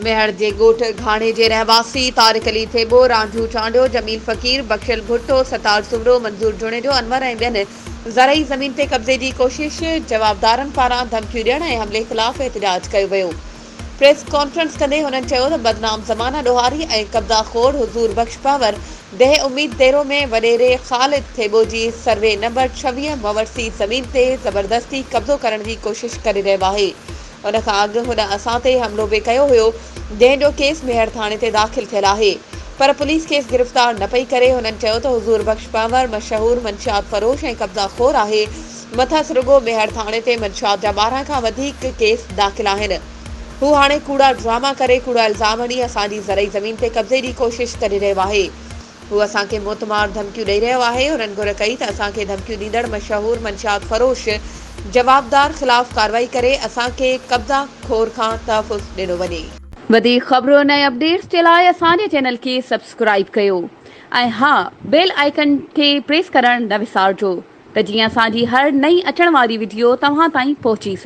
ميهڙ جي ڳوٺ گهاڻي جي رهواسي طارق علي ٿيٻو، رانجهو چانڊيو، جميل فقير، بخشل ڀٽو، ستار سومرو، منظور جوڻيجو، انور ۽ ٻين زرعي زمين تي قبضي جي ڪوشش، جوابدارن پاران ڌمڪيون ڏيڻ ۽ حملي خلاف احتجاج ڪيو ويو. پريس ڪانفرنس ڪندي هنن چيو ته بدنام زمانه ڏوهاري ۽ قبضا خور حضور بخش پنهور ديهه اميد ديرو ۾ وڏيري خالد ٿيٻو جي سروي نمبر 26 مورثي زمين تي زبردستي قبضو ڪرڻ جي ڪوشش ڪري رهيو آهي. ان کان اڳ هن اسان تي حملو به ڪيو هيو جنهن جو ڪيس ميهڙ ٿاڻي تي داخل ٿيل آهي پر پوليس کيس گرفتار نه پئي ڪري. هنن چيو ته حضور بخش پنهور مشهور منشيات فروش ۽ قبضا خور آهي مٿس رڳو ميهڙ ٿاڻي تي منشيات جا 12 کان وڌيڪ ڪيس داخل آهن هو هاڻي ڪوڙا ڊراما ڪري ڪوڙا الزام هڻي اسان جي زرعي زمين تي قبضي جي ڪوشش ڪري رهيو آهي. هو اسان کي موتمار ڌمڪيون ڏئي رهيو آهي، هنن گهر ڪئي ته اسان کي ڌمڪيون ڏيندڙ مشهور منشيات فروش جوابدار خلاف ڪارروائي ڪري اسان کي قبضا خور کان تحفظ ڏنو وڃي. وڌيڪ خبرن ۽ اپڊيٽس جي لاء اسان جي چينل کي سبسڪرائيب ڪيو ۽ ها بيل آئيڪن کي پريس ڪرڻ نه وسارجو ته جيئن اسان جي هر نئين اچڻ واري وڊيو توهان تائين پهچي سگهي.